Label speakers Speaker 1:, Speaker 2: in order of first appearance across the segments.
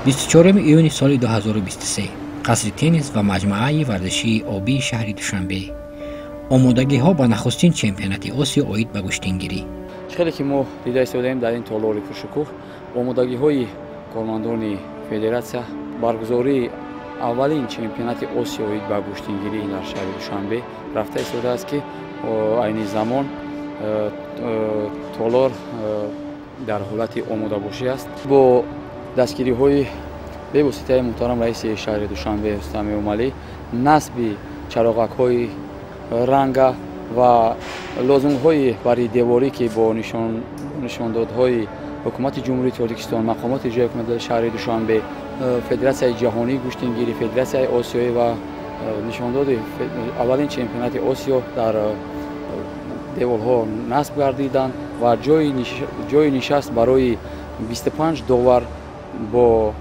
Speaker 1: 24 июни соли 2023 қасри теннис ва маҷмӯаи варзишии обии шаҳри Душанбе. Омодагиҳо ба нахустин чемпионати Осиё оид ба гӯштингирӣ.
Speaker 2: Хеле ки мо дида истодаем дар ин толори пуршукӯҳ омодагиҳои кормандони федератсия баргузории аввалин чемпионати Осиё оид ба гӯштингирӣ дар шаҳри Душанбе рафта истодааст, ки айни замон толор дар ҳолати омодабошӣ аст. Бо дастгириҳои бевоситаи муҳтарам раиси шаҳри Душанбе Рустам Эмомалӣ насби чароғакҳои ранга ва лозумҳои бари деворӣ, ки бо нишондодҳои ҳукумати Ҷумҳурии Тоҷикистон, мақомоти иҷроияи ҳукумати шаҳри Душанбе, Федератсияи ҷаҳонии гӯштингирӣ, Федератсияи Осиёӣ ва нишондоди аввалин чемпионати Осиё дар деворҳо насб гардиданд ва ҷои нишаст барои 25 довар бо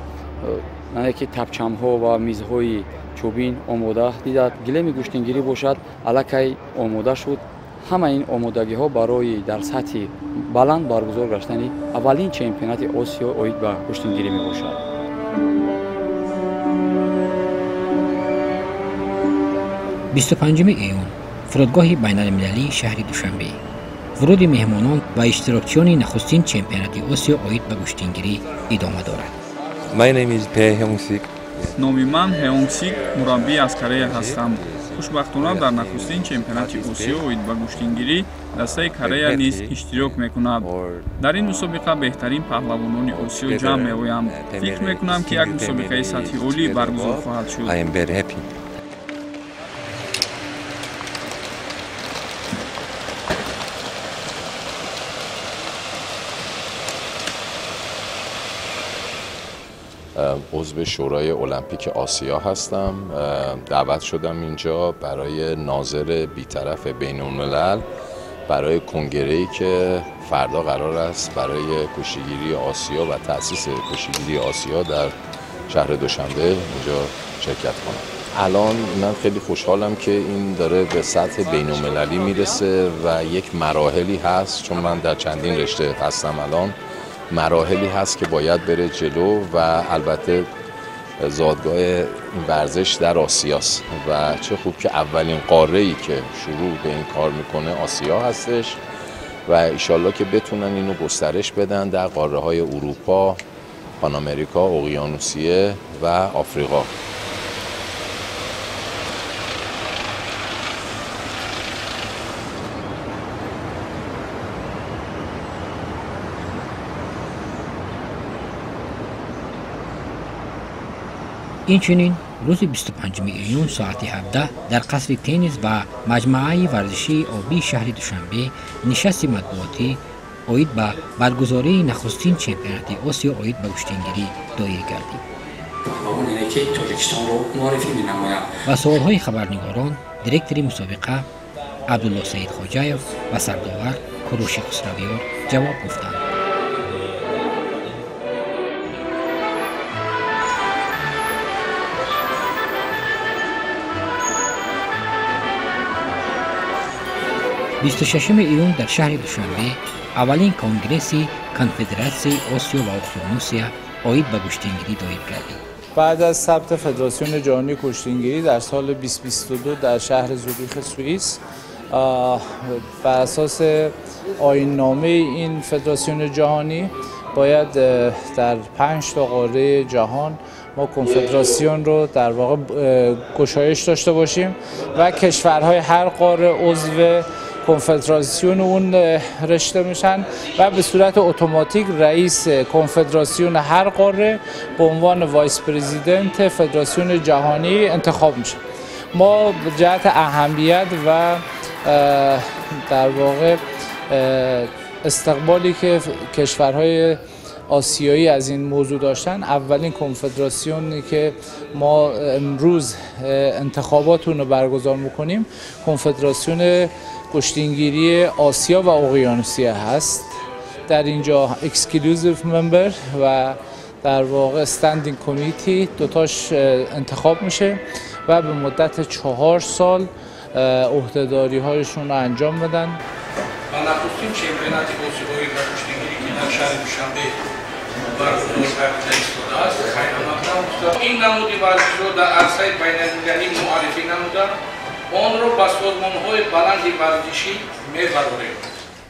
Speaker 2: ки тапчамҳо ва мизҳои чӯбин омода дидад. Гилеми гӯштингирӣ бошад аллакай омода шуд. Ҳама ин омодагиҳо барои дар сатҳи баланд баргузор гаштани аввалин чемпионати Осиё оид ба гӯштингирӣ мебошад.
Speaker 1: 25 июн фурудгоҳи байналмилалии шаҳри Душанбе. Вуруди меҳмонон ва иштирокчиёни нахустин чемпионати Осиё оид ба гӯштингирӣ идома дорад.
Speaker 3: My name is Bae Hyung-sik.
Speaker 4: Номи ман Ҳеонг-Сик, мураббӣ аз Корея ҳастам. Хушбахтона дар нахустин чемпионати Осиё оид ба гӯштингирӣ дастаи Корея низ иштирок мекунад. Дар ин мусобиқа беҳтарин паҳлавонони Осиё ҷамъ меоянд. Фикр мекунам, ки як мусобиқаи сатҳи олӣ баргузор хоҳад шуд.
Speaker 3: I am very happy.
Speaker 5: عضو شورای المپیک آسیا هستم. دعوت شدم اینجا برای ناظر بیطرف بین الملل برای کنگره‌ای که فردا قرار است برای کشتیگیری آسیا و تأسیس کشتیگیری آسیا در شهر دوشنبه اینجا شرکت کنم. الان من خیلی خوشحالم که این داره به سطح بین المللی میرسه و یک مراحلی هست، چون من در چندین رشته هستم الان، مراحلی هست که باید بره جلو و البته زادگاه این ورزش در آسیاست و چه خوب که اولین قاره‌ای که شروع به این کار میکنه آسیا هستش و ایشالله که بتونن اینو گسترش بدن در قاره های اروپا، پانامریکا، اقیانوسیه و آفریقا.
Speaker 1: Инчунин рӯзи 25 июн соати 17 дар қасри теннис ва маҷмӯаи варзишии обии шаҳри Душанбе нишасти матбуотӣ оид ба баргузории нахустин чемпионати Осиё оид ба гӯштингирӣ доир гардид. Ба суолҳои хабарнигорон директори мусобиқа Абдулло Саидхоҷаев ва сардовар Куруши Хусравиёр ҷавоб гуфтанд. 26 июн дар шаҳри Душанбе аввалин конгресси конфедератсияи Осиё ва Уқёнусия оид ба гӯштингирӣ доир гардид.
Speaker 6: بعد از ثبت فدراسیون جهانی کشتیگیری در سال 2022 در شهر زوریخ سوئیس، بر اساس آیین‌نامه این فدراسیون جهانی باید در 5 تا قاره جهان ما کنفدراسیون رو در واقع گشایش داشته باشیم و کشورهای هر قاره عضو کنفدراسیون اون رشته میشن و به صورت اتوماتیک رئیس کنفدراسیون هر قاره به عنوان vice president فدراسیون جهانی انتخاب میشه. ما جهت اهمیت و در واقع استقبالی که کشورهای آسیایی از این موضوع داشتن، اولین کنفدراسیونی که ما امروز انتخاباتون رو برگزار میکنیم کنفدراسیون کشتیگیری آسیا و اقیانوسیه هست. در اینجا exclusive member و در واقع standing committee دوتاش انتخاب میشه و به مدت 4 سال عهدهداری هایشون رو انجام بدن.
Speaker 7: و نخستین چمپیوناتی آسیایی و کشتیگیری که در شهر دوشنبه برگزار گردیده ایستاده است، خیر ёфта, ин намуди варзишро дар арсаи байналмилалӣ муаррифӣ намуда, онро ба созмонҳои баланди варзишӣ мебарорем.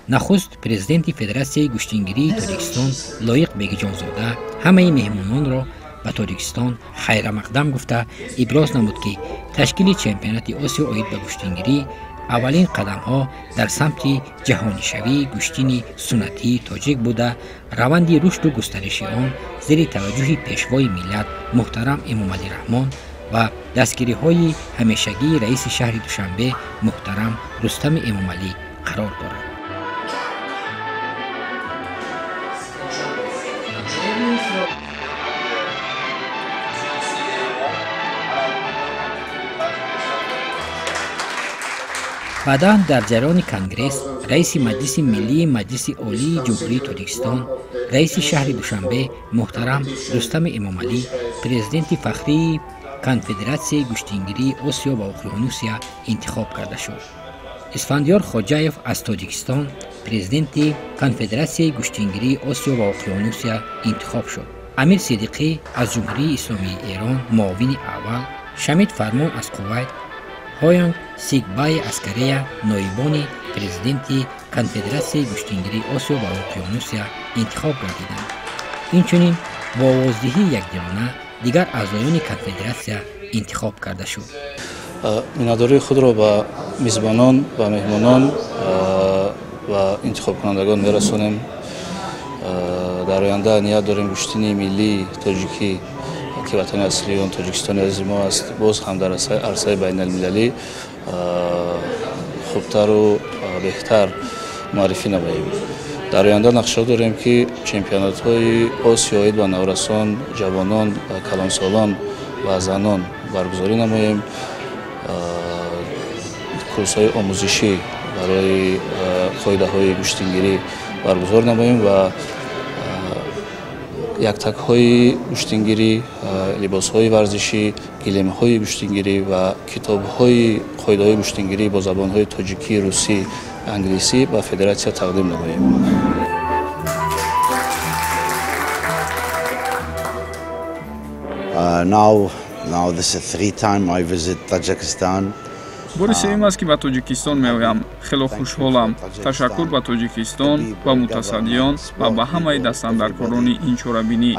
Speaker 1: Нахуст президенти Федератсияи гӯштингирии Тоҷикистон Лоиқ Бегиҷонзода ҳамаи меҳмононро ба Тоҷикистон хайрамақдам гуфта, иброз намуд, ки ташкили чемпионати Осиё оид ба гӯштингирӣ аввалин қадамҳо дар самти ҷаҳонишавии гӯштини суннатии тоҷик буда, раванди рушду густариши он зери таваҷҷӯҳи пешвои миллат муҳтарам Эмомалӣ Раҳмон ва дастгириҳои ҳамешагии раиси шаҳри Душанбе муҳтарам Рустами Эмомалӣ қарор дорад. Баъдан дар ҷараёни конгресс раиси Маҷлиси Миллии Маҷлиси Олии Ҷумҳурии Тоҷикистон, раиси шаҳри Душанбе муҳтарам Рустами Эмомалӣ президенти фахрии Конфедератсияи гӯштингирии Осиё ва Уқёнусия интихоб карда шуд. Исфандиёр Хоҷаев аз Тоҷикистон президенти Конфедератсияи гӯштингирии Осиё ва Уқёнусия интихоб шуд. Амир Сидиқӣ аз Ҷумҳурии Исломии Эрон муовини аввал, Шамид Фармон аз Кувайт, Ҳоянг Сигбай аз Корея ноибони президенти Конфедератсияи гӯштингирии Осиё ва Уқёнусия интихоб гардиданд. Инчунин бо овоздиҳии якдилона дигар аъзоёни конфедератсия интихоб карда шуд.
Speaker 8: Миннатдории худро ба мизбонон, ба меҳмонон ва интихобкунандагон мерасонем. Дар оянда ният дорем гӯштини миллии тоҷикӣ, ки ватани аслии он Тоҷикистони азизи мо аст, боз ҳам дар арсаи байналмилалӣ хубтару беҳтар муаррифӣ намоем. Дар оянда нақша дорем, ки чемпионатҳои Осиё оид ба наврасон, ҷавонон, калонсолон ва занон баргузорӣ намоем. Курсҳои омӯзишӣ барои қоидаҳои гӯштингирӣ баргузор намоем ва яктакҳои гӯштингирӣ, либосҳои варзишӣ, гилемҳои гӯштингирӣ ва китобҳои қоидаҳои гӯштингирӣ бо забонҳои тоҷикӣ, русӣ, англисӣ ба федератсия тақдим намоем.
Speaker 9: Now this is three time I visit Tajikistan.
Speaker 4: Бори сеюм аст, ки ба Тоҷикистон меоям. Хело хушҳолам. Ташаккур ба Тоҷикистон, ба мутасаддиён ва ба ҳамаи дастандаркорони ин чорабинӣ.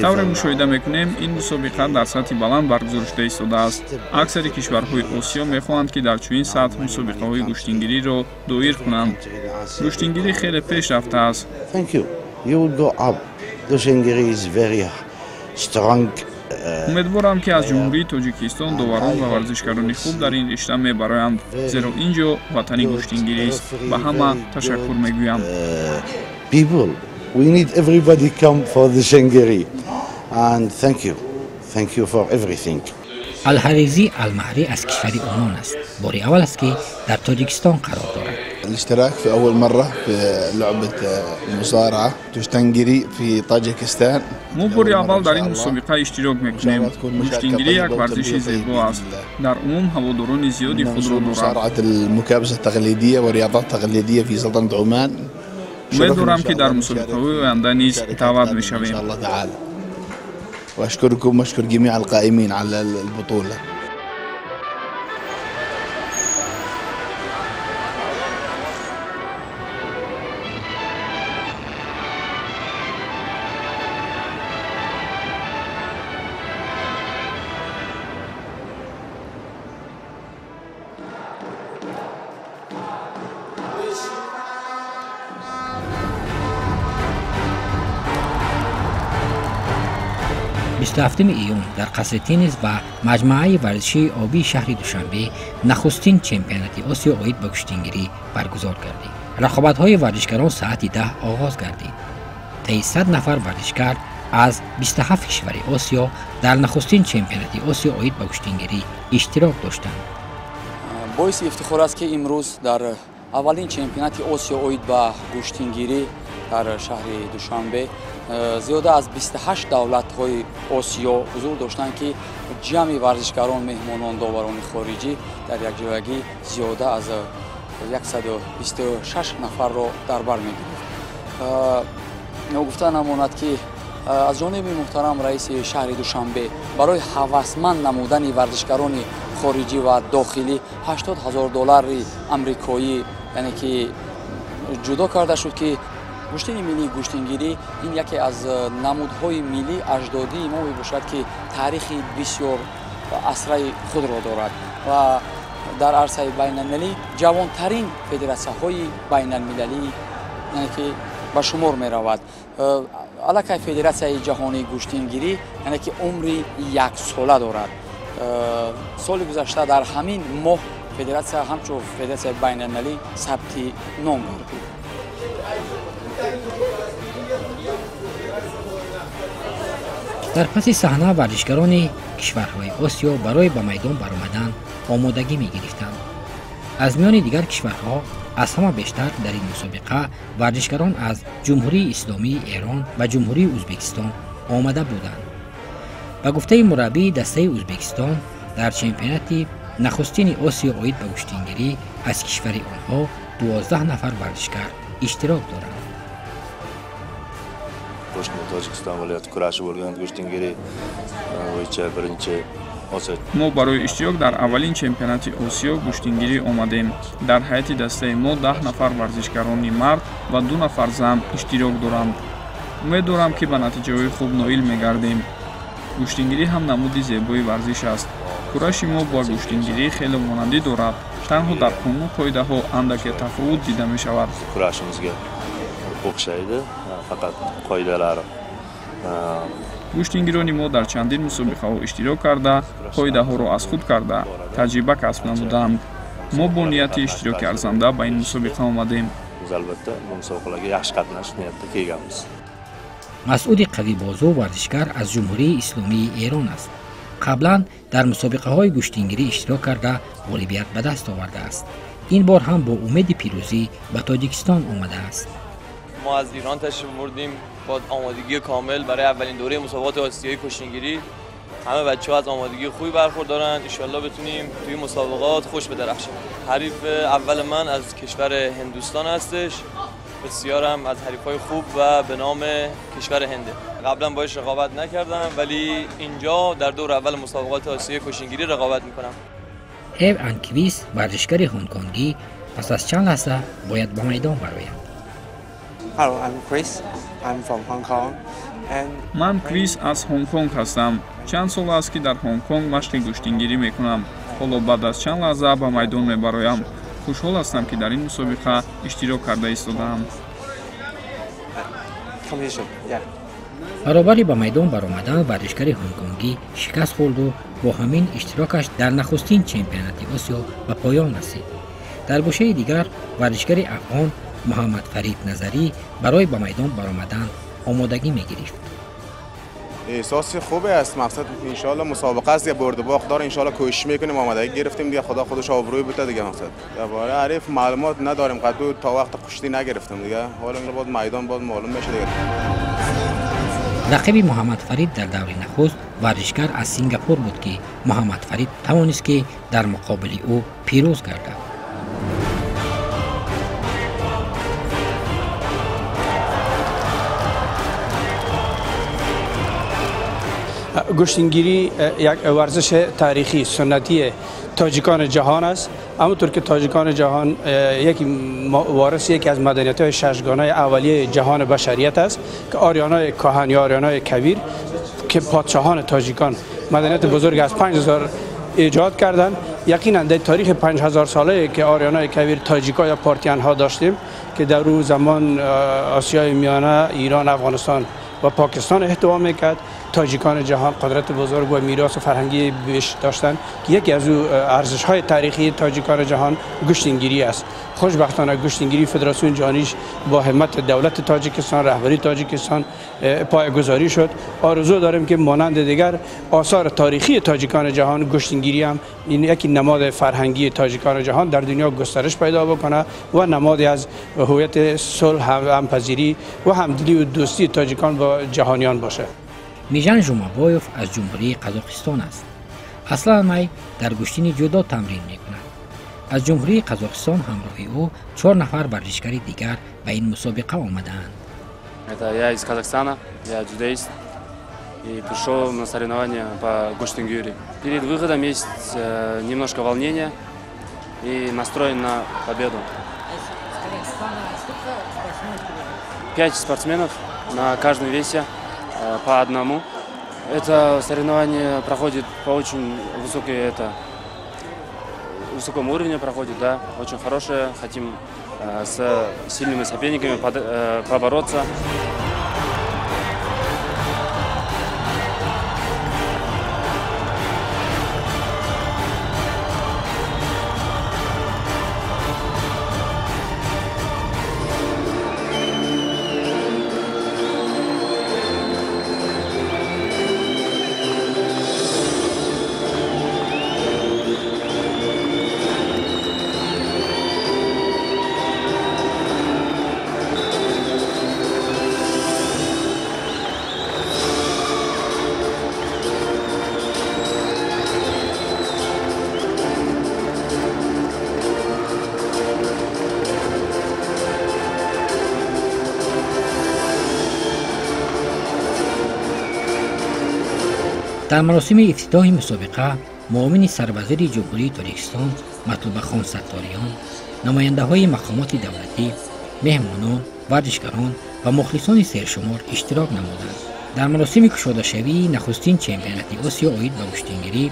Speaker 4: Тавре мушоҳида мекунем, ин мусобиқа дар сатҳи баланд баргузор шуда истодааст. Аксари кишварҳои Осиё мехоҳанд, ки дар чунин сатҳ мусобиқаҳои гӯштингириро доир кунанд. Гӯштингирӣ хеле пеш рафтааст. Умедворам, ки аз Ҷумҳурии Тоҷикистон доварон ва варзишгарони хуб дар ин ришта мебароянд, зеро ин ҷо ватани гӯштингирист. Ба ҳама ташаккур мегӯям.
Speaker 9: We need everybody come for the Shengiri, and thank you, thank you for everything.
Speaker 1: Алҳаризӣ Алмаҳрӣ аз кишвари Умон аст. Бори аввал аст, ки дар Тоҷикистон қарор дорад.
Speaker 10: الاشتراك في أول مرة في لعبة المصارعة توشتنجري في طاجكستان.
Speaker 4: Мо бори аввал дар ин мусобиқа иштирок мекунем. Гӯштингирӣ як варзиши зебо аст. Дар умум ҳаводорони зиёди худро дорад.
Speaker 10: مصارعة المكابسة التقليدية والرياضات التقليدية في سلطنة عمان.
Speaker 4: Умед дорам, ки дар мусобиқаҳои оянда низ даъват мешавем.
Speaker 10: وأشكركم وأشكر جميع القائمين على البطولة.
Speaker 1: 27 июн дар қасри теннис ва маҷмӯаи варзишии обии шаҳри Душанбе нахустин чемпионати Осиё оид ба гӯштингирӣ баргузор гардид. Рақобатҳои варзишгарон саати 10 оғоз гардид. Таи 100 нафар варзишгар аз 27 кишвари Осиё дар нахустин чемпионати Осиё оид ба гӯштингирӣ иштирок доштанд.
Speaker 2: Боиси ифтихор аст, ки имрӯз дар аввалин чемпионати Осиё оид ба гӯштингирӣ дар шаҳри Душанбе зиёда аз 28 давлатҳои Осиё ҳузур доштанд, ки ҷамъи варзишгарон, меҳмонон, доварони хориҷӣ дар якҷоягӣ зиёда аз 126 нафарро дар бар мегирифт. Ногуфта намонад, ки аз ҷониби муҳтарам раиси шаҳри Душанбе барои ҳавасманд намудани варзишгарони хориҷӣ ва дохилӣ 80 ҳазор доллари амрикоӣ, яъне ки ҷудо карда шуд, ки гӯштини миллии гӯштингирӣ ин яке аз намудҳои миллии аҷдодии мо мебошад, ки таърихи бисёр асраи худро дорад ва дар арсаи байналмилалӣ ҷавонтарин федератсияҳои байналмилалӣ, яъне ки ба шумор меравад. Аллакай Федератсияи ҷаҳонии гӯштингирӣ, яъне ки умри яксола дорад. Соли гузашта дар ҳамин моҳ федератсия ҳамчун федератсияи байналмилалӣ сабти ном гардид.
Speaker 1: Дар паси саҳна варзишгарони кишварҳои Осиё барои ба майдон баромадан омодагӣ мегирифтанд. Аз миёни дигар кишварҳо аз ҳама бештар дар ин мусобиқа варзишгарон аз Ҷумҳурии Исломии Эрон ва Ҷумҳурии Ӯзбекистон омада буданд. Ба гуфтаи мураббии дастаи Ӯзбекистон, дар чемпионати нахустини Осиё оид ба гӯштингирӣ аз кишвари онҳо 12 нафар варзишгар иштирок доранд.
Speaker 11: Tojikiston viloyati kurashi bo'lgan go'shtingiri bo'yicha birinchi
Speaker 4: Мо барои иштирок дар аввалин чемпионати Осиё гӯштингирӣ омадем. Дар ҳайати дастаи мо 10 нафар варзишгарони мард ва 2 нафар зан иштирок доранд. Умед дорам, ки ба натиҷаҳои хуб ноил мегардем. Гӯштингирӣ ҳам намуди зебои варзиш аст. Кураши мо бо гӯштингирӣ хеле монандӣ дорад, танҳо дар қонуну қоидаҳо андаке тафовут дида мешавад.
Speaker 11: Kurashimizga o'xshaydi, faqat qoidalari.
Speaker 4: Гӯштингирони мо дар чандин мусобиқаҳо иштирок карда, қоидаҳоро аз худ карда, таҷриба касб намуданд. Мо бо нияти иштироки арзанда ба ин мусобиқа омадем.
Speaker 11: Biz albatta bu musobaqalarga yaxshi qatnashish niyatida kelganmiz.
Speaker 1: Масъуди Қавибозу варзишгар аз Ҷумҳурии Исломии Эрон аст. Қаблан дар мусобиқаҳои гӯштингирӣ иштирок карда, ғолибият ба даст овардааст. Ин бор ҳам бо умеди пирӯзӣ ба Тоҷикистон омадааст.
Speaker 12: ما از ایران تشریف بردیم با آمادگی کامل برای اولین دوره مسابقات آسیایی کشتیگیری. همه بچه‌ها از آمادگی خوبی برخوردارن، ان شاءالله بتونیم توی مسابقات خوش بدرخشیم. حریف اول من از کشور هندوستان هستش، بسیارم از حریفای خوب و به نام کشور هنده. قبلا باهاش رقابت نکردم، ولی اینجا در دور اول مسابقات آسیایی کشتیگیری رقابت میکنم.
Speaker 1: Ев Анквис варзишгари ҳонконгӣ пас аз чанд лаҳза бояд ба майдон барояд.
Speaker 13: Hello, I'm Chris. I'm from Hong Kong. And
Speaker 4: Ман Крис аз Ҳонконг ҳастам. Чанд сол аст, ки дар Ҳонконг машқи гӯштингирӣ мекунам. Ҳоло баъд аз чанд лаҳза ба майдон мебароям. Хушҳол ҳастам, ки дар ин мусобиқа иштирок карда истодаам.
Speaker 13: Competition, yeah.
Speaker 1: Баробари ба майдон баромадан варзишгари ҳонконгӣ шикаст хӯрду бо ҳамин иштирокаш дар нахустин чемпионати Осиё ба поён расид. Дар гӯшаи дигар варзишгари афғон Муҳаммадфарид Назарӣ барои ба майдон баромадан омодагӣ мегирифт.
Speaker 14: احساس خوبه است. مقصد ان شاء الله مسابقه است، یه برد و باخت داره. ان شاء الله کوشش میکنیم، آمادگی گرفتیم دیگه، خدا خودش آبروی بده دیگه. مقصد درباره حریف معلومات نداریم، قد تا وقت کشتی نگرفتم دیگه. حالا باز میدان باز معلوم میشه دیگه.
Speaker 1: Рақиби Муҳаммадфарид дар даври нахуст варзишгар аз Сингапур буд, ки Муҳаммадфарид тавонист, ки дар муқобили ӯ пирӯз гардад.
Speaker 15: گوشتینگیری یک ورزش تاریخی سنتی تاجیکان جهان است. همونطور که تاجیکان جهان یکی وارث یکی از مدنیت‌های ششگانه اولیه جهان بشریت است که آریانای کهن یا آریانای کبیر که پادشاهان تاجیکان مدنیت بزرگ از 5000 ایجاد کردند. یقینا در تاریخ 5000 ساله که آریانای کبیر تاجیکا یا پارتیان ها داشتیم که در او زمان آسیای میانه، ایران، افغانستان و پاکستان احتوا میکرد. تاجیکان جهان قدرت بزرگ و میراث فرهنگی بیش داشتند که یکی از او ارزش‌های تاریخی تاجیکان جهان گوشتینگیری است. خوشبختانه گوشتینگیری فدراسیون جهانیش با همت دولت تاجیکستان، رهبری تاجیکستان پایه‌گذاری شد. آرزو داریم که مانند دیگر آثار تاریخی تاجیکان جهان، گوشتینگیری هم این یکی نماد فرهنگی تاجیکان جهان در دنیا گسترش پیدا بکنه و نمادی از هویت صلح، همپذیری و همدلی و دوستی تاجیکان با جهانیان باشه.
Speaker 1: Мижан Жумабоев аз Ҷумҳурии Қазоқистон аст. Аслан май дар гӯштини ҷудо тамрин мекунад. Аз Ҷумҳурии Қазоқистон ҳамроҳи ӯ 4 нафар варзишгари дигар ба ин мусобиқа омадаанд.
Speaker 16: Это я из Казахстана, я дзюдоист. И пришел на соревнования по гуштингири. Перед выходом есть немножко волнения и настроен на победу. 5 спортсменов на каждом весе по одному. Это соревнование проходит по очень высокому уровню проходит, да, очень хорошее. Хотим с сильными соперниками побороться.
Speaker 1: Дар маросими ифтитоҳи мусобиқа муовини сарвазири Ҷумҳурии Тоҷикистон Матлубахон Сатториён, намояндаҳои мақомоти давлатӣ, меҳмонон, варзишгарон ва мухлисони сершумор иштирок намуданд. Дар маросими кушодашавии нахустин чемпионати Осиё оид ба гӯштингирӣ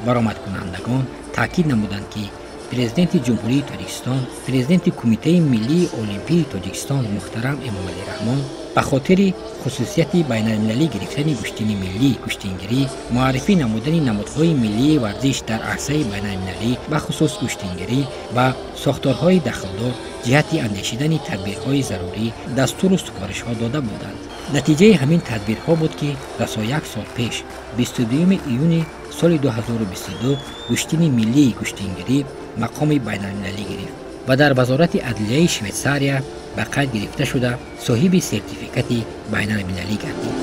Speaker 1: баромадкунандагон таъкид намуданд, ки Президенти Ҷумҳурии Тоҷикистон, Президенти Кумитаи миллии Олимпии Тоҷикистон муҳтарам Эмомалӣ Раҳмон ба хотири хусусияти байналмилалӣ гирифтани гӯштини миллии гӯштингирӣ, муаррифӣ намудани намудҳои миллии варзиш дар арсаи байналмилалӣ, бахусус гӯштингирӣ ва сохторҳои дахлдор ҷиҳати андешидани тадбирҳои зарурӣ дастуру супоришҳо дода буданд. Натиҷаи ҳамин тадбирҳо буд, ки расо як сол пеш, 22 июни соли 2022, гӯштини миллии гӯштингирӣ мақоми байналмилалӣ гирифт ва дар Вазорати адлияи Швейтсария ба қайд гирифта шуда соҳиби сертификати байналмилалӣ гардид.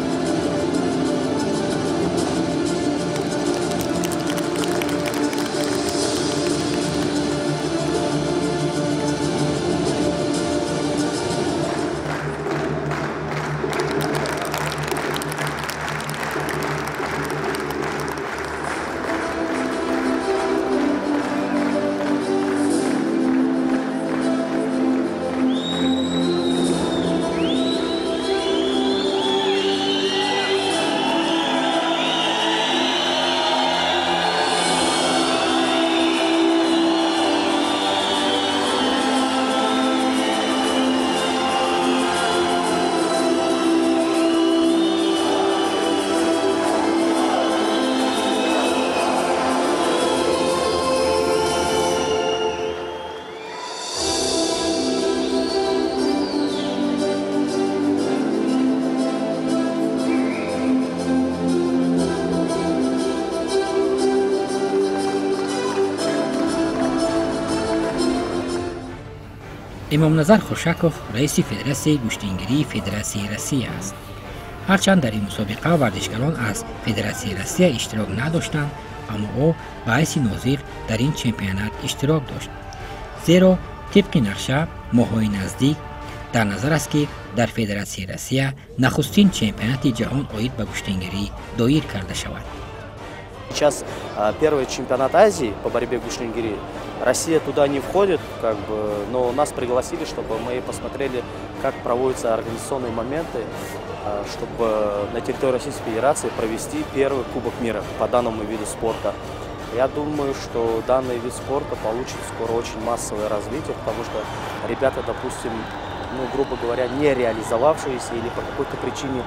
Speaker 1: Имомназар Хушаков раиси Федератсияи гӯштингирии Федератсияи Россия аст. Ҳарчанд дар ин мусобиқа варзишгарон аз Федератсияи Россия иштирок надоштанд, аммо ӯ ба ҳайси нозир дар ин чемпионат иштирок дошт. Зеро тибқи нақша моҳҳои наздик дар назар аст, ки дар Федератсияи Россия нахустин чемпионати ҷаҳон оид ба гӯштингирӣ доир карда шавад.
Speaker 17: Сейчас первый чемпионат Азии по борьбе гуштингири. Россия туда не входит, как бы, но нас пригласили, чтобы мы посмотрели, как проводятся организационные моменты, чтобы на территории Российской Федерации провести первый Кубок мира по данному виду спорта. Я думаю, что данный вид спорта получит скоро очень массовое развитие, потому что ребята, допустим, ну, грубо говоря, не реализовавшиеся или по какой-то причине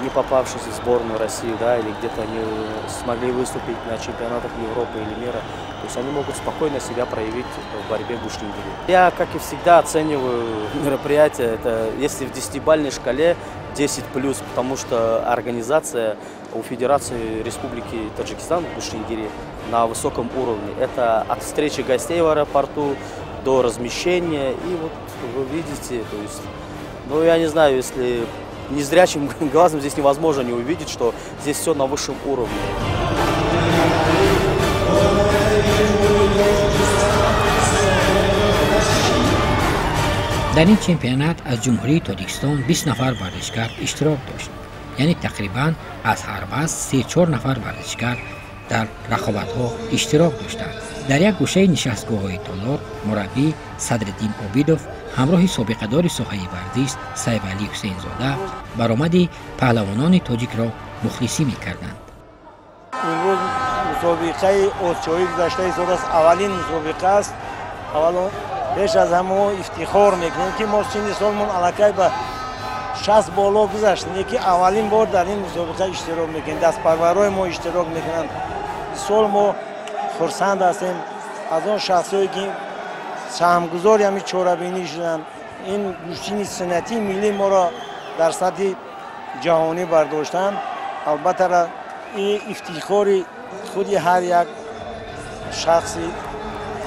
Speaker 17: не попавшиеся в сборную России, да, или где-то не смогли выступить на чемпионатах Европы или мира, то есть они могут спокойно себя проявить в борьбе гуштингири. Я, как и всегда, оцениваю мероприятие, это если в 10-бальной шкале 10+, потому что организация у Федерации Республики Таджикистан в гуштингири на высоком уровне. Это от встречи гостей в аэропорту до размещения, и вот вы видите, то есть, ну, я не знаю, если незрячим глазом здесь невозможно не увидеть, что здесь все на высшем уровне.
Speaker 1: Дар ин чемпионат аз Ҷумҳурии Тоҷикистон 20 нафар варзишгар иштирок дошт, яъне тақрибан аз ҳар вазн 3-4 нафар варзишгар дар рақобатҳо иштирок доштанд. Дар як гӯшаи нишастгоҳҳои толор мураббӣ Садриддин Обидов ҳамроҳи собиқадори соҳаи варзиш Сайфалӣ Ҳусейнзода баромади паҳлавонони тоҷикро мухлисӣ мекарданд.
Speaker 18: Имрӯз мусобиқаи осиёӣ гузашта истодааст, аввалин мусобиқа аст. Аввало пеш аз ҳама ифтихор мекунем, ки мо синни солмон аллакай ба 60 боло гузашт, ки аввалин бор дар ин мусобиқа иштирок мекунем. Дастпарварҳои мо иштирок мекунанд. Сол мо хурсанд ҳастем аз он шахсҳое, ки саҳмгузори ҳамин чорабинӣ шуданд. Ин гӯштини суннатии миллии моро дар сатҳи ҷаҳонӣ бардоштанд. Албатта, ин ифтихори худи ҳар як шахси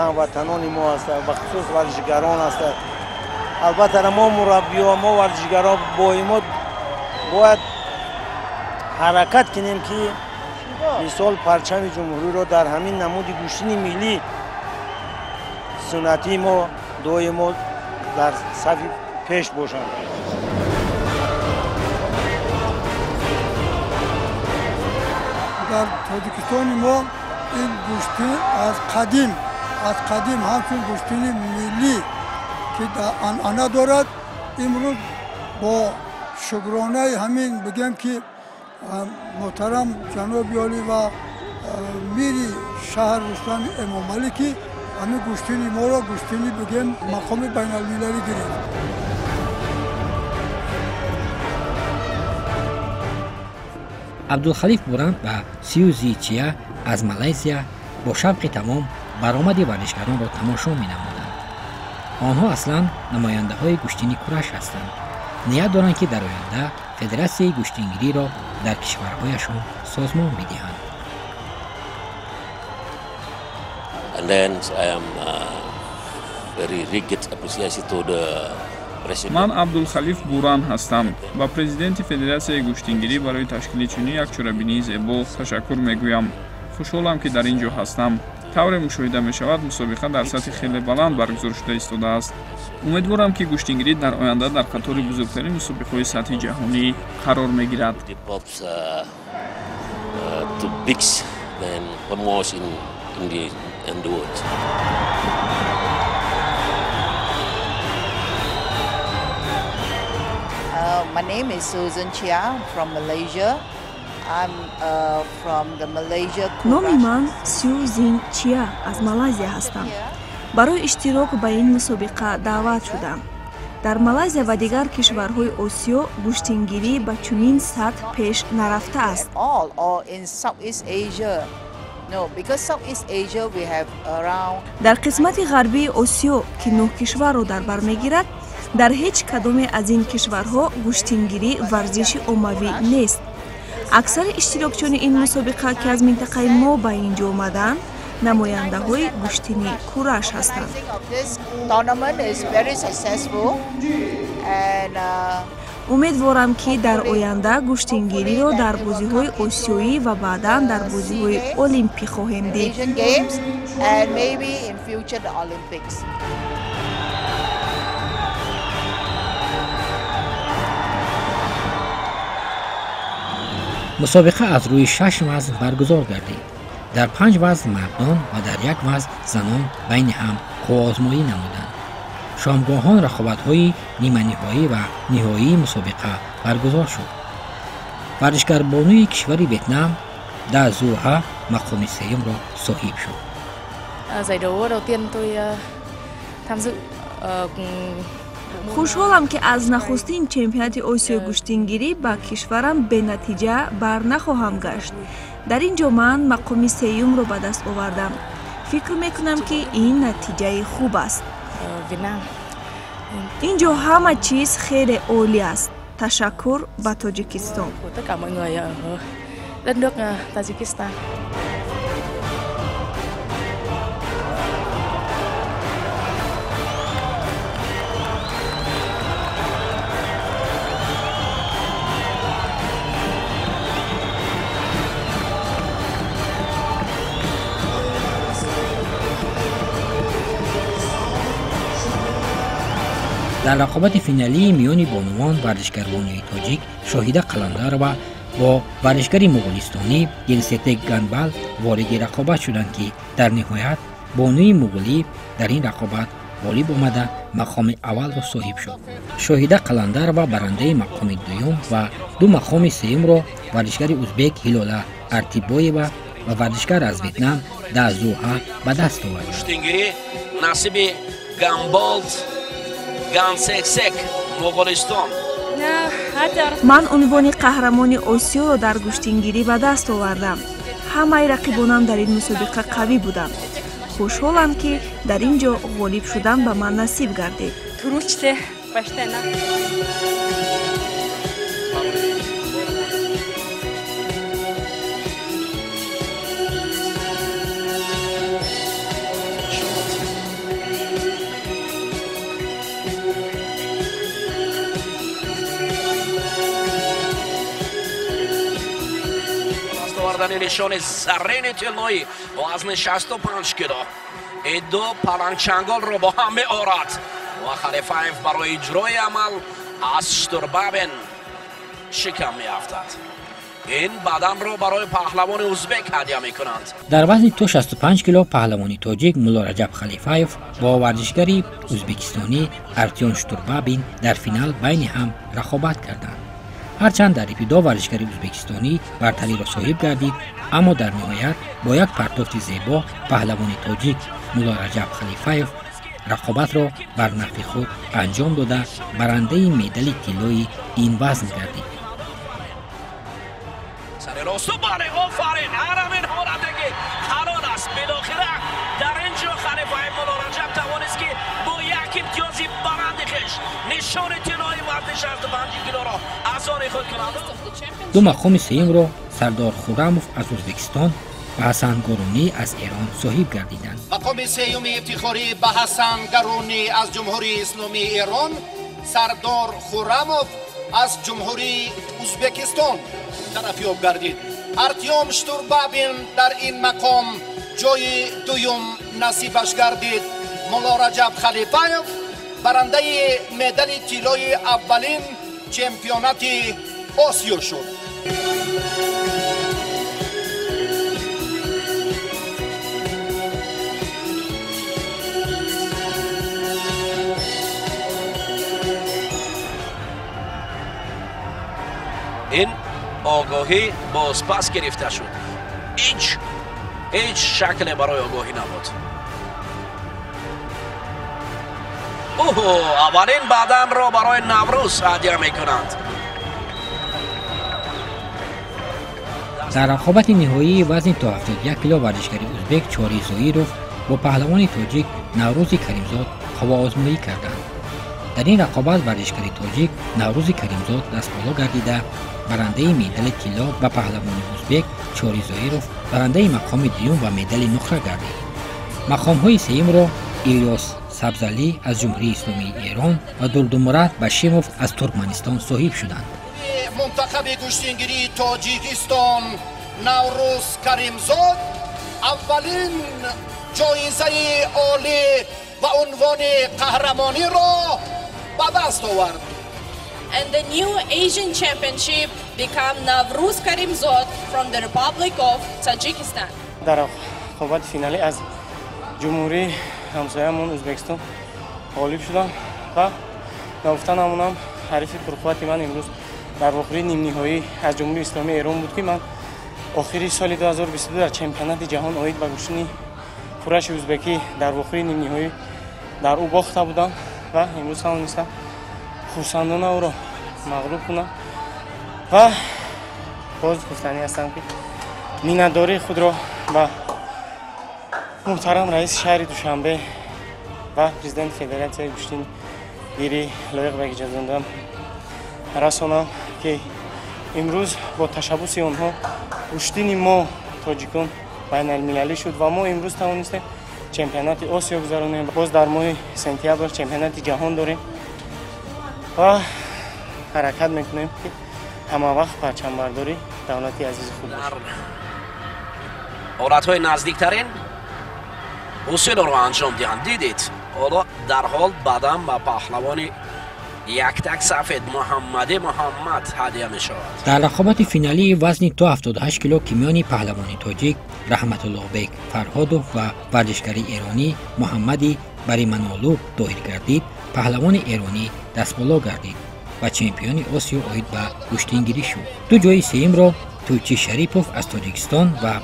Speaker 18: ҳамватанони мо аст, бахусус варзишгарон аст. Албатта, мо мураббиҳо, мо варзишгарон боимо бояд ҳаракат кунем, ки мисол парчами ҷумҳуриро дар ҳамин намуди гӯштини миллӣ суннатии мо доимо дар сафи пеш бошанд.
Speaker 19: Дар Тоҷикистони мо ин гӯштин аз қадим ҳамчун гӯштини миллӣ, ки анъана дорад, имрӯз бо шукронаи ҳамин бигем, ки муҳтарам ҷаноби олӣ ва мири шаҳр Рустами Эмомалӣ, ки ҳамин гӯштини моро гӯштини бигем мақоми байналмилалӣ гирифт.
Speaker 1: Абдулхалиф Буранд ва Сюзи Чия аз Малайзия бо шавқи тамом баромади варзишгаронро тамошо менамуданд. Онҳо аслан намояндаҳои гӯштини кураш ҳастанд. Ният доранд, ки дар оянда федератсияи гӯштингириро дар кишварҳояшон созмон бидиҳанд.
Speaker 20: And then I am very rigid appreciation to the
Speaker 4: Ман Абдулхалиф Буран ҳастам. Ба президенти федератсияи гӯштингирӣ барои ташкили чунин як чорабинии зебо ташаккур мегӯям. Хушҳолам, ки дар ин ҷо ҳастам. Тавре мушоҳида мешавад, мусобиқа дар сатҳи хеле баланд баргузор шуда истодааст. Умедворам, ки гӯштингирӣ дар оянда дар қатори бузургтарин мусобиқаҳои сатҳи ҷаҳонӣ қарор мегирад.
Speaker 21: My name is Susan Chia from Malaysia. I'm from the Malaysia.
Speaker 22: Номи ман Сюзин Чия аз Малайзия ҳастам. Барои иштирок ба ин мусобиқа даъват шудам. Дар Малайзия ва дигар кишварҳои Осиё гӯштингирӣ ба чунин сатҳ пеш нарафтааст. Дар қисмати ғарбии Осиё, ки 9 кишварро дар бар мегирад, дар ҳеҷ кадоме аз ин кишварҳо гӯштингирӣ варзиши оммавӣ нест. Аксари иштирокчиёни ин мусобиқа, ки аз минтақаи мо ба ин ҷо омаданд, намояндаҳои гӯштини кураш ҳастанд. Умедворам, ки дар оянда гӯштингириро дар бозиҳои осиёӣ ва баъдан дар бозиҳои олимпӣ хоҳем дид.
Speaker 1: Мусобиқа аз рӯи 6 вазн баргузор гардид. Дар 5 вазн мардон ва дар 1 вазн занон байни ҳам қувваозмоӣ намуданд. Шомгоҳон рақобатҳои ниманиҳоӣ ва ниҳоии мусобиқа баргузор шуд. Варзишгарбонуи кишвари Ветнам Да Зуҳа мақоми сеюмро соҳиб шуд.
Speaker 23: Giải đấu đầu tiên tôi tham dự.
Speaker 22: Хушҳолам, ки аз нахустин чемпионати Осиёи гӯштингирӣ ба кишварам бенатиҷа бар нахоҳам гашт. Дар ин ҷо ман мақоми сеюмро ба даст овардам. Фикр мекунам, ки ин натиҷаи хуб аст. Ин ҷо ҳама чиз хеле олӣ аст. Ташаккур ба Тоҷикистон.
Speaker 23: Đất nước Tajikistan.
Speaker 1: Дар рақобати финалии миёни бонувон варзишгарбонуи тоҷик Шоҳида Қаландарова бо варзишгари муғулистонӣ Гелсетек Ганбал вориди рақобат шуданд, ки дар ниҳоят бонуи муғулӣ дар ин рақобат ғолиб омада мақоми аввалро соҳиб шуд. Шоҳида Қаландарова барандаи мақоми дуюм ва ду мақоми сеюмро варзишгари узбек Ҳилола Артибоева ва варзишгар аз Ветнам Дазуҳа ба даст овард.
Speaker 3: Гӯштингирӣ насиби Гамболд Гансексек, Моғолистон.
Speaker 22: Ман унвони қаҳрамони Осиёро дар гӯштингирӣ ба даст овардам. Ҳамаи рақибонам дар ин мусобиқа қавӣ буданд. Хушҳолам, ки дар ин ҷо ғолиб шудан ба ман насиб гардид.
Speaker 3: Овардани нишони заррини тиллоӣ вазни 65 кило ин ду палангчанголро бо ҳам меорад ва Халифаев барои иҷрои амал аз Штурбабин шикам меафтад. Ин баданро барои паҳлавони узбек ҳадя мекунанд.
Speaker 1: Дар вазни то 65 кило паҳлавони тоҷик Муллораҷаб Халифаев бо варзишгари узбекистонӣ Артём Штурбабин дар финал байни ҳам рақобат карданд. Ҳарчанд дар ибтидо варзишгари узбекистонӣ бартариро соҳиб гардид, аммо дар ниҳоят бо як партофти зебо паҳлавони тоҷик Муллораҷаб Халифаев рақобатро бар нафъи худ анҷом дода барандаи медали тиллои ин вазн гардид.
Speaker 3: Сари росту, бале, офарин! Ҳамин ҳолате ки ҳалол аст. Билохира дар ин ҷо Халифаев Муллораҷаб тавонист, ки бо як имтиёзи баланди хеш нишони тиллои вазни 65 килоро аз они худ кунад.
Speaker 1: Ду мақоми сеюмро Сардор Хуррамов аз Ӯзбекистон ва Ҳасан Гарунӣ аз Эрон соҳиб гардиданд.
Speaker 5: Мақоми сеюми ифтихорӣ ба Ҳасан Гарунӣ аз Ҷумҳурии Исломии Эрон, Сардор Хуррамов аз Ҷумҳурии Ӯзбекистон тарафёб гардид. Артём Штурбабин дар ин мақом ҷои дуюм насибаш гардид. Муллораҷаб Халифаев барандаи медали тиллои аввалин чемпионати Осиё шуд.
Speaker 3: Ин огоҳӣ бозпас гирифта шуд. Ҳеҷ шакле барои огоҳӣ набуд. Оҳо, аввалин баданро барои Наврӯз ҳадя мекунанд.
Speaker 1: Дар рақобати ниҳоии вазни то 71 кило варзишгари узбек Чори Зоиров бо паҳлавони тоҷик Наврӯзи Каримзод ҳавоозмоӣ карданд. Дар ин рақобат варзишгари тоҷик Наврӯзи Каримзод дастболо гардида барандаи медали тилло ва паҳлавони узбек Чори Зоиров барандаи мақоми дуюм ва медали нуқра гардид. Мақомҳои сеюмро Илёс Сабзалӣ аз Ҷумҳурии Исломии Эрон ва Дурдумурад Башимов аз Туркманистон соҳиб шуданд.
Speaker 5: Мунтахаби гӯштингирии Тоҷикистон Наврӯз Каримзод аввалин ҷоизаи олӣ ва унвони қаҳрамониро ба даст овард.
Speaker 6: And the new Asian Championship become Navruz Karimzod from the Republic of Tajikistan.
Speaker 13: Дар рақобати финалӣ аз ҷумҳурии ҳамсоямон Ӯзбекистон ғолиб шудам ва нагуфта намонам, ҳарифи пурқуввати ман имрӯз дар вохӯрии нимниҳоӣ аз Ҷумҳурии Исломии Эрон буд, ки ман охири соли 2022 дар чемпионати ҷаҳон оид ба гӯштини кураши ӯзбекӣ дар вохӯрии нимниҳоӣ дар ӯ бохта будам ва имрӯз тавонистам хурсандона ӯро мағлуб кунам. Ва боз гуфтанӣ ҳастам, ки миннатдории худро ба муҳтарам раиси шаҳри Душанбе ва президенти Федератсияи гӯштингирӣ Лоиқ Бегиҷозода расонам, ки имрӯз бо ташаббуси онҳо гӯштини мо тоҷикон байналмилалӣ шуд ва мо имрӯз тавонистем чемпионати Осиё гузаронем. Боз дар моҳи сентябр чемпионати ҷаҳон дорем ва ҳаракат мекунем, ки ҳама вақт парчамбардори давлати азизи худ бошем.
Speaker 3: Ҳолатҳои наздиктарин усулро анҷом диҳанд. Дидед, ҳоло дарҳол бадан ба паҳлавони Як так сафед Муҳаммади Муҳаммад ҳадия мешавад.
Speaker 1: Дар рақобати финалии вазни то 78 кило ки миёни паҳлавони тоҷик Раҳматуллоҳбек Фарҳодов ва варзишгари эронӣ Муҳаммади Бариманолу доир гардид, паҳлавони эронӣ дастболо гардид ва чемпиони Осиё оид ба гӯштингирӣ шуд. Ду ҷои сеюмро Тӯйчи Шарипов аз Тоҷикистон ва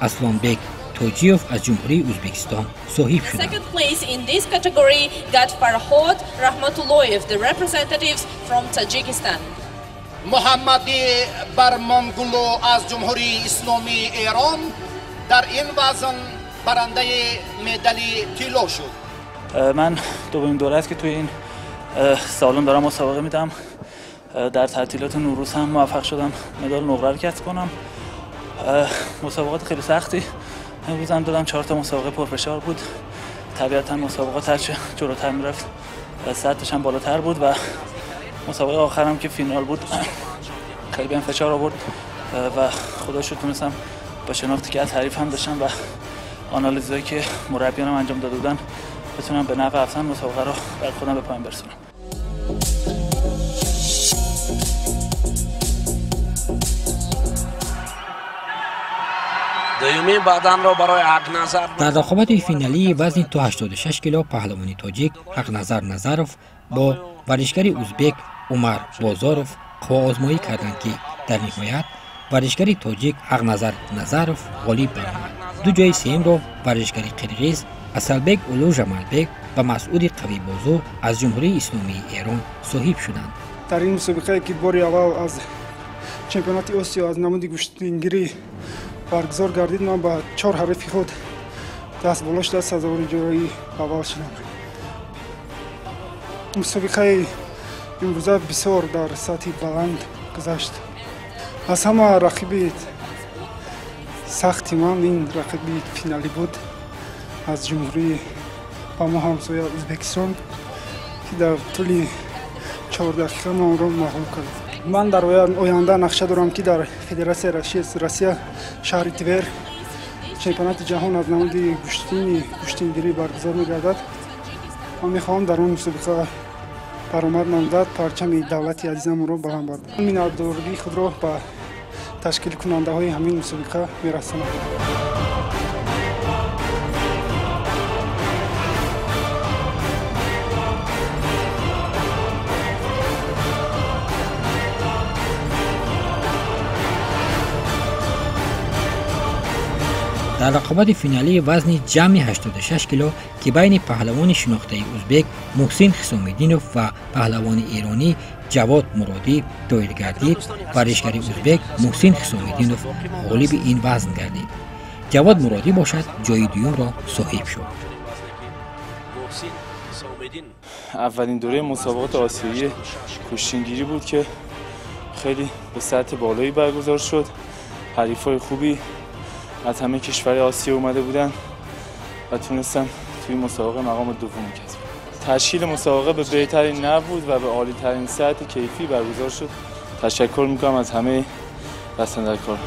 Speaker 1: Аслонбек Тоҷиев аз Ҷумҳурии Ӯзбекистон соҳиб шуданд.
Speaker 6: Second place in this category got Farhod Rahmatulloyev, the representatives from Tajikistan.
Speaker 5: Муҳаммади Бармонгулу аз Ҷумҳурии Исломии Эрон дар ин вазн барандаи медали тилло шуд.
Speaker 7: من دومین دوره است که توی این سالن دارم مسابقه میدم. در تعطیلات نوروز هم موفق شدم مدال نقره رو کسب کنم. مسابقات خیلی سختی امروز هم دادم، 4 تا مسابقه پرفشار بود. طبیعتا مسابقات هرچه جلوتر میرفت سطحش هم بالاتر بود و مسابقه آخرم که فینال بود خیلی بهم فشار آورد و خدا شکر تونستم با شناختی که از حریف هم داشتم و آنالیزهایی که مربیانم انجام داده بودن بتونم به نفع افسن مسابقه رو بر خودم به پایان برسونم.
Speaker 3: дуюми баданро барои Ҳақназар.
Speaker 1: Дар рақобати финалии вазни то 86 кило паҳлавони тоҷик Ҳақназар Назаров бо варзишгари узбек Умар Бозоров қувваозмоӣ карданд, ки дар ниҳоят варзишгари тоҷик Ҳақназар Назаров ғолиб баромад. Ду ҷои сеюмро варзишгари қирғиз Асалбек Улу Жамалбек ва Масъуди Қавибозу аз Ҷумҳурии Исломии Эрон соҳиб шуданд.
Speaker 8: Дар ин мусобиқае ки бори аввал аз чемпионати Осиё аз намуди гӯштингирӣ баргузор гардид, ман ба 4 ҳарифи худ даст боло шуда сазовори ҷои аввал шудам. Мусобиқаи имрӯза бисёр дар сатҳи баланд гузашт. Аз ҳама рақиби сахти ман ин рақиби финалӣ буд аз ҷумҳурии ба мо ҳамсоя Ӯзбекистон, ки дар тӯли 4 дақиқа ман онро мағлуб кардам. Ман дар оянда нақша дорам, ки дар Федератсияи Россия шаҳри Твер чемпионати ҷаҳон аз намуди гӯштингирӣ баргузор мегардад. Ман мехоҳам дар он мусобиқа баромад намуда парчами давлати азизамонро баланд бардорам. Миннатдории худро ба ташкилкунандаҳои ҳамин мусобиқа мерасонам.
Speaker 1: Дар рақобати финалии вазни ҷамъи 86 кило ки байни паҳлавони шинохтаи узбек Муҳсин Ҳисомиддинов ва паҳлавони эронӣ Ҷавод Муродӣ доир гардид, варзишгари узбек Муҳсин Ҳисомиддинов ғолиби ин вазн гардид. Ҷавод Муродӣ бошад ҷои дуюмро соҳиб шуд.
Speaker 16: اولین دوره مسابقات آسیایی کشتینگیری بود که خیلی به سطح بالایی برگزار شد. حریفای خوبی از همه کشور آسیا اومده بودن و تونستم توی مسابقه مقام دوم کسب کنم. تشکیل مسابقه به بهترین نبود و به عالی ترین سطح کیفی برگزار شد. تشکر میکنم از همه دست‌اندرکاران.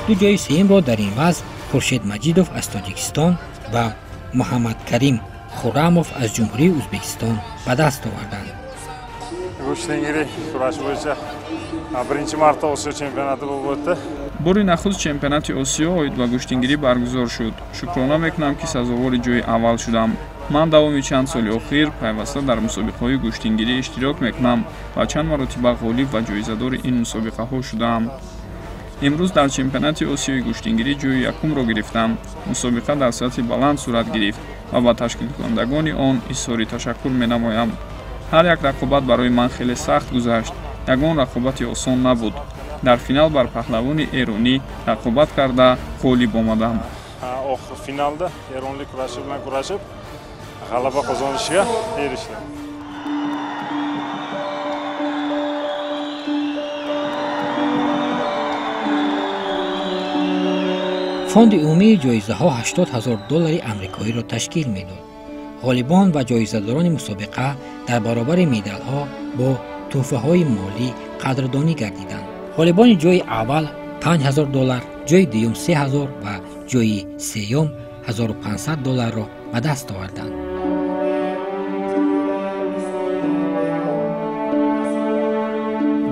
Speaker 1: Ду ҷои сеюмро дар ин вазн Хуршед Маҷидов аз Тоҷикистон ва Муҳаммадкарим Хуррамов аз Ҷумҳурии Ӯзбекистон ба даст оварданд.
Speaker 9: Гӯштингирӣ kurash bo'yicha birinchi marta Osiyo chempionati bo'lib o'tdi.
Speaker 4: Бори нахуст чемпионати Осиё оид ба гӯштингирӣ баргузор шуд. Шукрона мекунам, ки сазовори ҷои аввал шудам. Ман давоми чанд соли охир пайваста дар мусобиқаҳои гӯштингирӣ иштирок мекунам ва чанд маротиба ғолиб ва ҷоизадори ин мусобиқаҳо шудаам. Имрӯз дар чемпионати Осиёи гӯштингирӣ ҷои якумро гирифтам. Мусобиқа дар сатҳи баланд сурат гирифт ва ба ташкилкунандагони он изҳори ташаккур менамоям. Ҳар як рақобат барои ман хеле сахт гузашт. Ягон рақобати осон набуд. Дар финал бар паҳлавони эронӣ рақобат карда ғолиб омадам.
Speaker 9: Oxir finalda eronlik kurashchi bilan kurashib g'alaba qozonishga erishdim.
Speaker 1: Фонди умумии ҷоизаҳо 80 ҳазор доллари амрикоиро ташкил медод. Ғолибон ва ҷоизадорони мусобиқа дар баробари медалҳо бо тӯҳфаҳои молӣ қадрдонӣ гардиданд. Ғолибони ҷои аввал 5 ҳазор доллар, ҷои дуюм 3 ҳазор ва ҷои сеюм 1500 долларро ба даст оварданд.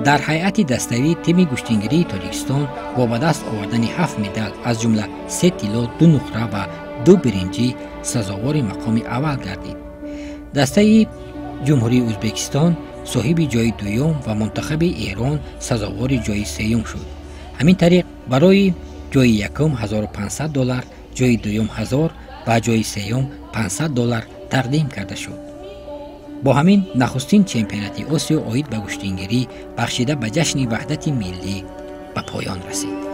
Speaker 1: Дар ҳайати даставӣ тими гӯштингирии Тоҷикистон бо ба даст овардани 7 медал, аз ҷумла 3 тилло, 2 нуқра ва 2 биринҷӣ сазовори мақоми аввал гардид. Дастаи Ҷумҳурии Ӯзбекистон соҳиби ҷои дуюм ва мунтахаби Эрон сазовори ҷои сеюм шуд. Ҳамин тариқ барои ҷои якум 1500 доллар, ҷои дуюм 1000 ва ҷои сеюм 500 доллар тақдим карда шуд. Бо ҳамин нахустин чемпионати Осиё оид ба гӯштингирӣ бахшида ба ҷашни ваҳдати миллӣ ба поён расид.